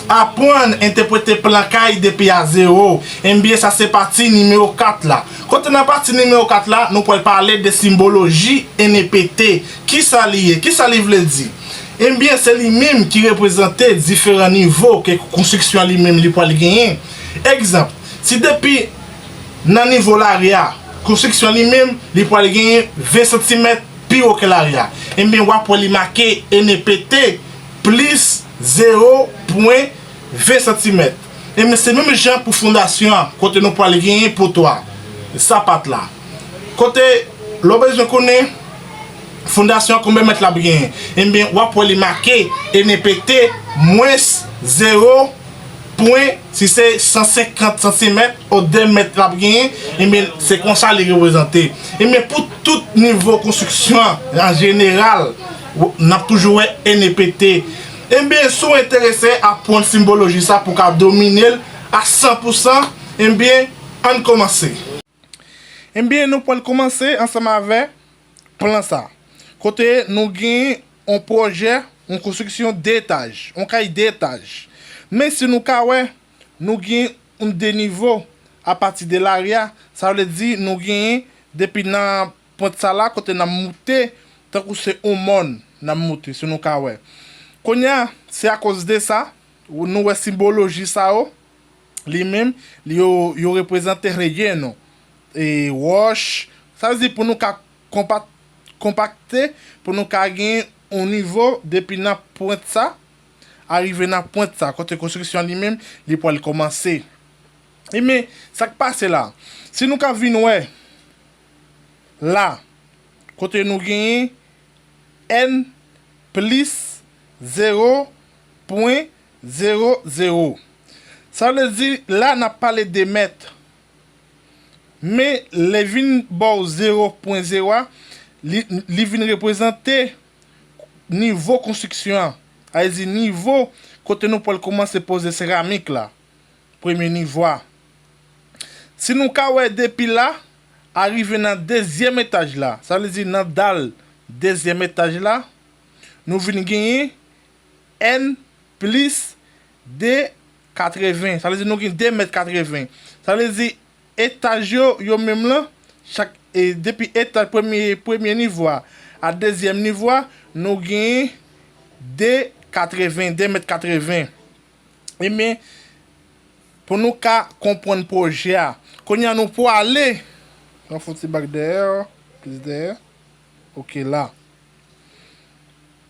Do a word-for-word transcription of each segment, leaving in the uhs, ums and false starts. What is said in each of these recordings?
Aprann entèprete plan kay depi a zewo. Enbyen, sa se pati nimewo kat la. Kote nan pati nimewo kat la, nou pral pale de senboloji N E P T. Kisa li ye? Kisa li vle di? Enbyen, se li menm ki reprezante diferan nivo ke konstriksyon li menm li pral genyen. Egzanp, si depi nan nivo lari a, konstriksyon li menm li pral genyen ven santimèt pi wo ke lari a, enbyen, w ap wè li make N E P T plis zewo pwen ven santimèt. Enbyen, se menm jan pou fondasyon an, kote nou pral genyen potwa, sapat la. Kote lè w bezwen konnen fondasyon an konbyen mèt l ap genyen, enbyen, w ap wè li make N E P T mwens zewo pwen, si se san senkant santimèt ou de mèt l ap genyen, enbyen, se konsa li reprezante. Enbyen, pou tout nivo konstriksyon an, an jeneral, w-, n ap toujou wè N E P T. Enbyen, si w enterese aprann senboloji sa pou w ka domine l a san pou san, enbyen, ann kòmanse. Enbyen, nou pral kòmanse ansanm avè plan sa. Kote nou gen yon pwojè, yon konstriksyon de etaj, yon kay de etaj. Men si nou ka wè, nou gen yon de nivo apati de lari a, sa vle di nou genyen depi nan pwent sa la, kote n ap moute, tankou se yon mòn n ap moute, si nou ka wè. Kounye a, se akoz de sa, nou wè senboloji sa yo, li menm, li yo, yo reprezante reyeno, e wòch. Sa vle di pou nou ka konpa-, konpakte, pou nou ka gen yon nivo depi nan pwent sa, arive nan pwent sa, kote konstriksyon li menm, li pral kòmanse. Enben, sa k pase la? Si nou ka vin wè la, kote nou genyen N plis zewo pwen zewo zewo. Sa vle di, la n ap pale de mèt. Men, lè vin ba w zewo pwen zewo a, li, li vin reprezante nivo konstriksyon an. Sa vle di nivo kote nou pral kòmanse poze seramik la. Premye nivo a. Si nou ka wè depi la, arive nan dezyèm etaj la, sa vle di nan dal dezyèm etaj la, nou vin genyen N plis de katreven. Sa vle di nou gen de mèt katreven. Sa vle di etaj yo, yo menm lan, chak, e, depi etaj premye, premye nivo a, a dezyèm nivo a, nou gen de katreven, de mèt katreven. Enben, pou nou ka konprann pwojè a. Kounye a, nou pwale. Ann fè yon ti bak dèyè, plis dèyè. Ok, la.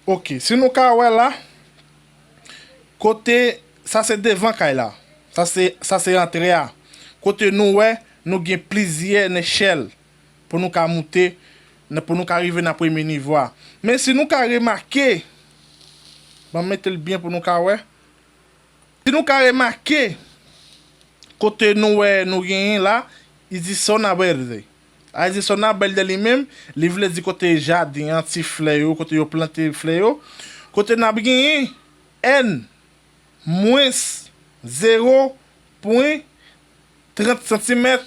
Ok, si nou ka wè la, kote sa se devan kay la. Sa se, sa se antre a. Kote nou wè, nou gen plizyè nechèl pou nou ka moute, nan, pou nou ka rive nan premye nivo a. Men si nou ka remake, ban m mete l byen pou nou ka wè. Si nou ka remake, kote nou wè nou genyen la, i di zona verde. A di zona verde li menm, li vle di kote jaden an, ti flè yo, kote yo plante flè yo. Kote n ap genyen N mwens zewo pwen trant santimèt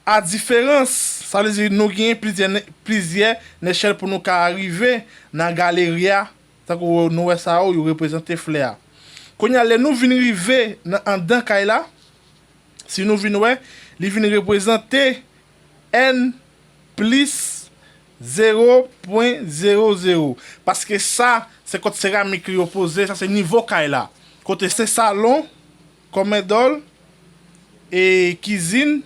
a diferans. Sa vle di nou genyen plizyè ne-, plizyè nechèl pou nou ka rive nan galeri a. Tankou nou wè sa yo, yo reprezante flè a. Kounye a, lè nou vin rive nan anndan kay la, si nou vin wè, li vin reprezante N plis zewo pwen zewo zewo. Paske sa, se kot seramik yo poze, sa se nivo kay la. Kote se salon, kòmèdòl, e kizin.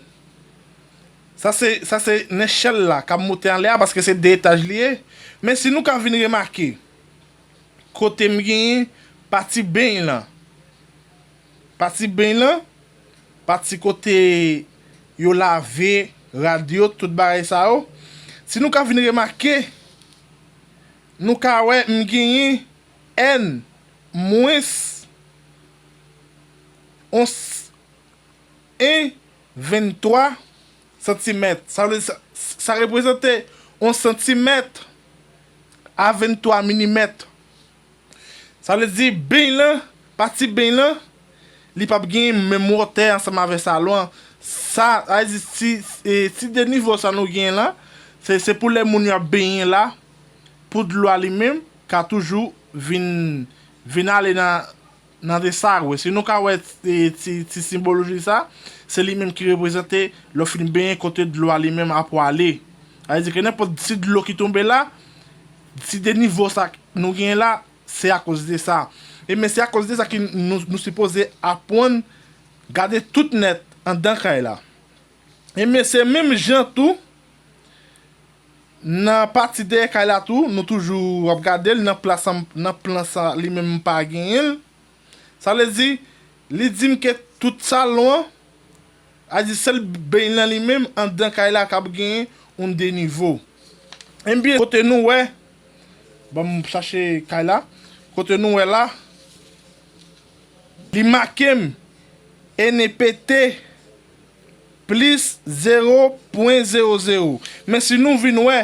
Sa se, sa se nechèl la k ap moute anlè a, paske se de etaj li ye. Men si nou ka vin remake, kote m genyen pati beny lan. Pati beny lan, pati kote yo lave rad yo, tout bagay sa yo. Si nou ka vin remake, nou ka wè m genyen N mwens yon s-, en venntwa santimèt. Sa vle, sa, sa reprezante yon santimèt a venntwa milimèt. Sa vle di, beny lan, pati beny lan, li p ap gen menm wotè ansanm avè salon an. Sa, sa vle di, si, e, si de nivo sa nou gen la, se, se pou lè moun yo ap benyen la, pou dlo a li menm, ka toujou vin, vin ale nan, Nan desagwe, si nou ka wè ti, ti, ti senboloji sa, se li menm ki reprezante lè w fin benyen kote dlo a li menm ap pwale. Sa vle di ke nenpòt ti dlo ki tonbe la, ti de nivo sa nou genyen la, se akoz de sa. Ebyen, se akoz de sa ke nou, nou sipoze aprann gade tout nèt anndan kay la. Ebyen, se menm jan tou, nan pati dèyè kay la tou, nou toujou ap gade l nan plas an, nan plan sa li menm m pa genyen l. Sa vle di, li di m ke tout salon an, a di sèl beny lan li menm, anndan kay la k ap genyen yon de nivo. Ebyen, kote nou wè, ban m chache kay la, kote nou wè la, li make m N P T plis zewo pwen zewo zewo. Men si nou vin wè,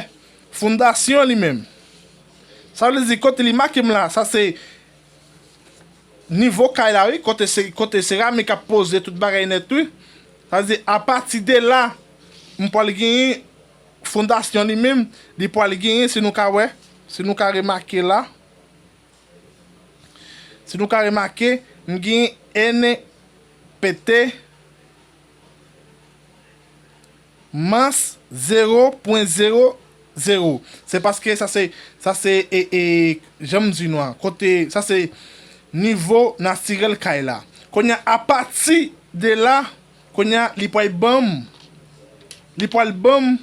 fondasyon li menm. Sa vle di kote li make m la, sa se nivo kay la, wi, kote se, kote seramik ap poze tout bagay nèt, wi. Sa vle di, apati de la, m pral genyen fondasyon li menm, li pral genyen, si nou ka wè, si nou ka remake la, si nou ka remake, m gen N P T mas zewo pwen zewo zewo. Se paske sa se, sa se, e, e, jan m di nou an, kote, sa se nivo natirèl kay la. Kounye a, apati de la, kounye a, li pral ban m, li pral ban m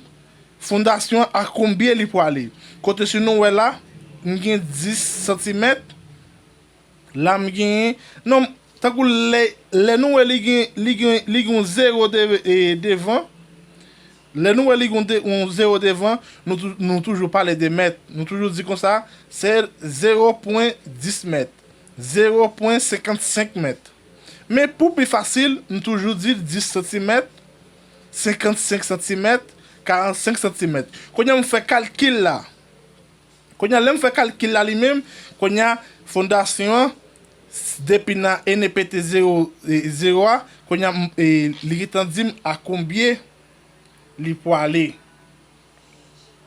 fondasyon an a konbyen li pwale. Kote si nou wè la, m gen dis santimèt, la m genyen, non, tankou lè, lè nou wè li gen, li gen, li gen yon zewo de, e, devan, lè nou wè li gen yon de, yon zewo devan, nou tou-, nou toujou pale de mèt. Nou toujou di konsa, se zewo pwen dis mèt, zewo pwen senkannsenk mèt. Men pou pi fasil, m toujou di dis santimèt, senkannsenk santimèt, karannsenk santimèt. Kounye a m fè kalkil la. Kounye a, lè m fè kalkil la li menm, kounye a, fondasyon an, s-, depi nan N P T zewo, e, zewo a, kounye a, m, e, li gentan di m a konbyen li pwale.